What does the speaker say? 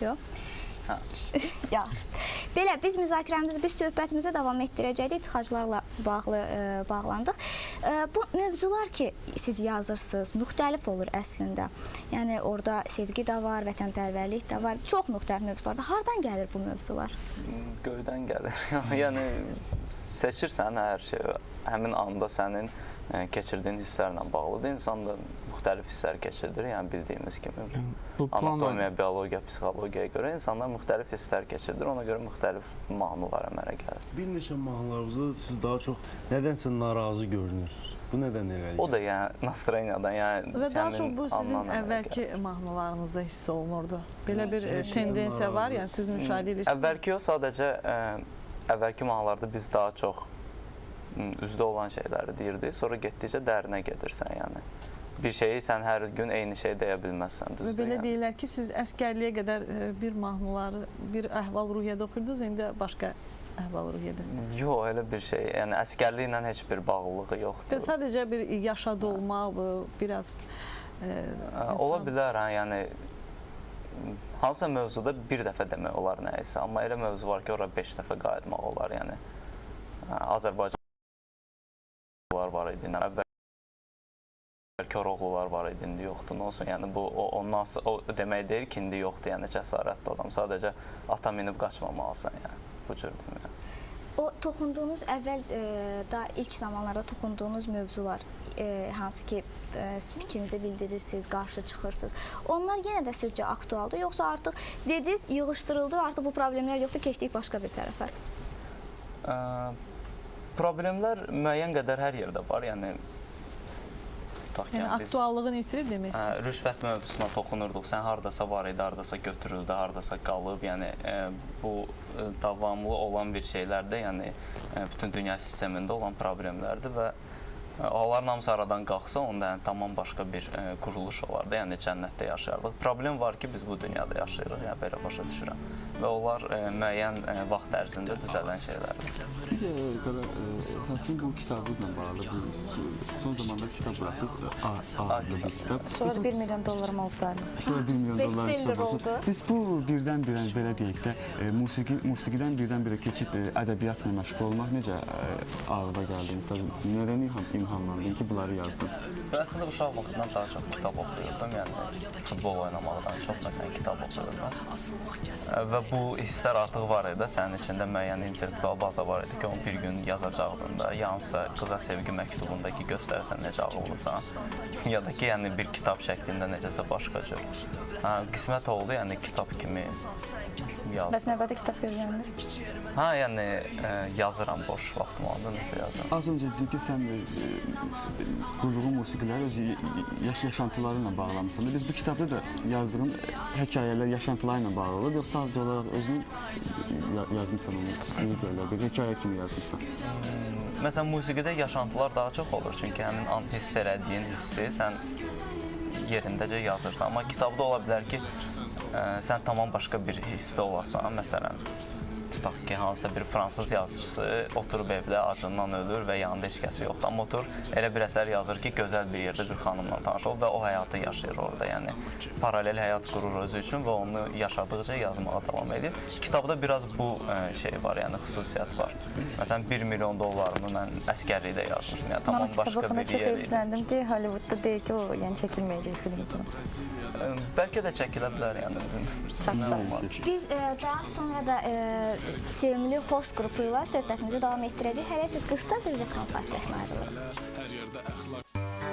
Yox. Hə. Yaxşı. Belə biz müzakirəmizi, biz söhbətimizi davam etdirəcəkdik. Tıxaclarla bağlı bağlandıq. Bu mövzular ki, siz yazırsınız, müxtəlif olur əslində. Yəni orada sevgi də var, vətənpərvərlik də var. Çox müxtəlif mövzular da. Hardan gəlir bu mövzular? Göydən gəlir. Yəni seçirsən hər şeyi. Həmin anda sənin keçirdiyin hisslərlə bağlıdır. İnsan da müxtəlif hisslər keçirdir, yəni bildiyimiz kimi. Bu planla Anatomiya, biologiya, psixologiyaya görə insanlar müxtəlif hisslər keçirdir. Ona görə müxtəlif mahnılar əmələ gəlir. Bir neçə mahnılarınızda siz daha çox nədənsə narazı görünürsünüz. Bu nədən irəli O da yəni nastroyeniyadan, yəni Və daha çox həmin bu sizin andan əmələ gəlir. əvvəlki mahnılarınızda hiss olunurdu. Belə bir Hər şeydən tendensiya var, narazı. yəni siz müşahidə edirsiniz. Əvvəlki o sadəcə əvvəlki mahnılarda biz daha çox üzdə olan şeyləri deyirdik. Sonra getdikcə dərinə gedirsən, yəni. Bir şeyi sən hər gün eyni şeyi deyə bilməzsən, Və düzdür? belə yəni. deyirlər ki, siz əskərliyə qədər bir mahnıları, bir əhval-ruhiyyədə oxuyurdunuz, indi başqa əhval-ruhiyyədə. Yox, elə bir şey. Yəni əskərliklə heç bir bağlılığı Və yoxdur. sadəcə bir yaşa dolma, bu biraz Ola bilər, hə, yəni hansısa mövzuda bir dəfə demək olar nəyisə, amma elə mövzu var ki, ora 5 dəfə qayıtmaq olar, yəni. Azərbaycanlılar var idi, əvvəl Koroğlular var idi, indi yoxdur. Nə olsun, yəni bu o ondan o demək deyil ki, indi yoxdur, yəni cəsarətli adam. Sadəcə ata minib qaçmamalısan, yəni. Bu cür deyim, yəni. O toxunduğunuz əvvəl daha ilk zamanlarda toxunduğunuz mövzular, hansı ki fikrinizi bildirirsiniz, qarşı çıxırsınız. Onlar yenə də sizcə aktualdır, yoxsa artıq dediniz, yığışdırıldı, artıq bu problemlər yoxdur, keçdik başqa bir tərəfə? Problemlər müəyyən qədər hər yerdə var, yəni tutaq ki, Yəni yəni biz aktuallığını itirib demək istəyirəm. Rüşvət mövzusuna toxunurduq. Sən hardasa var idi, hardasa götürüldü, hardasa qalıb. Yəni bu davamlı olan bir şeylərdir. Yəni bütün dünya sistemində olan problemlərdir və onların hamısı aradan qalxsa, onda yəni tamam başqa bir quruluş olardı. Yəni cənnətdə yaşayardıq. Problem var ki, biz bu dünyada yaşayırıq. Yəni belə başa düşürəm. Və onlar müəyyən vaxt ərzində düzələn şeylərdir. Bir də Qara, Tahsin bu kitabınızla bağlı bu son zamanlar kitab buraxdınız, A adlı bir kitab. Sonra da 1 milyon dollarım olsaydı. Sonra 1 milyon dollar Bestseller kitab olsun. oldu. Biz bu birdən-birə belə deyək də, musiqidən birdən-birə keçib ədəbiyyatla məşğul olmaq necə ağıla gəldi insan? Nədən ilhamlandın ki, bunları yazdın? Və əslində uşaq vaxtından daha çox kitab oxuyurdum. Yəni futbol oynamaqdan çox məsələn kitab oxuyurdum. Və bu hisslər artıq var idi. Sənin içində müəyyən intellektual baza var idi ki, onu bir gün yazacaqdın da. Ya hansısa qıza sevgi məktubunda ki, göstərsən necə ağıllısan, ya da ki, yəni bir kitab şəklində necəsə başqa cür. Hə, qismət oldu, yəni kitab kimi Bəs yazdım. növbəti kitab gözlənilir. Hə, yəni yazıram boş vaxtım olanda nəsə yazıram. Az öncə dedin ki, sən qurduğun musiqiləri öz yaşantılarınla bağlamısan. Biz bu kitabda da yazdığın hekayələr yaşantılarla bağlıdır, yoxsa sadəcə olaraq özünün yazmısan onu, necə deyirlər, bir hekayə kimi yazmısan? Məsələn, musiqidə yaşantılar daha çox olur, çünki həmin an hiss elədiyin hissi sən yerindəcə yazırsan. Amma kitabda ola bilər ki, sən tamam başqa bir hissdə olasan. Məsələn, tutaq ki, hansısa bir fransız yazıçısı oturub evdə acından ölür və yanında heç kəsi yoxdur. Amma otur elə bir əsər yazır ki, gözəl bir yerdə bir xanımla tanış olur və o həyatı yaşayır orada. Yəni paralel həyat qurur özü üçün və onu yaşadıqca yazmağa davam edir. Kitabda biraz bu şey var, yəni xüsusiyyət var. Məsələn, 1 milyon dollarımı mən əskərlikdə yazmışdım. Yəni Mən o tamam kitabı başqa oxuyanda bir çox yer idi. heyfsləndim ki, Hollywoodda deyir ki, o yəni çəkilməyəcək film kimi. Bəlkə də çəkilə bilər, yəni. Çatsa. Olmaz. Biz daha sonra da sevimli host qrupu ilə söhbətimizi davam etdirəcəyik. Hələ isə qısa bir reklam fasiləsinə ayrılırıq. Hər yerdə əxlaq.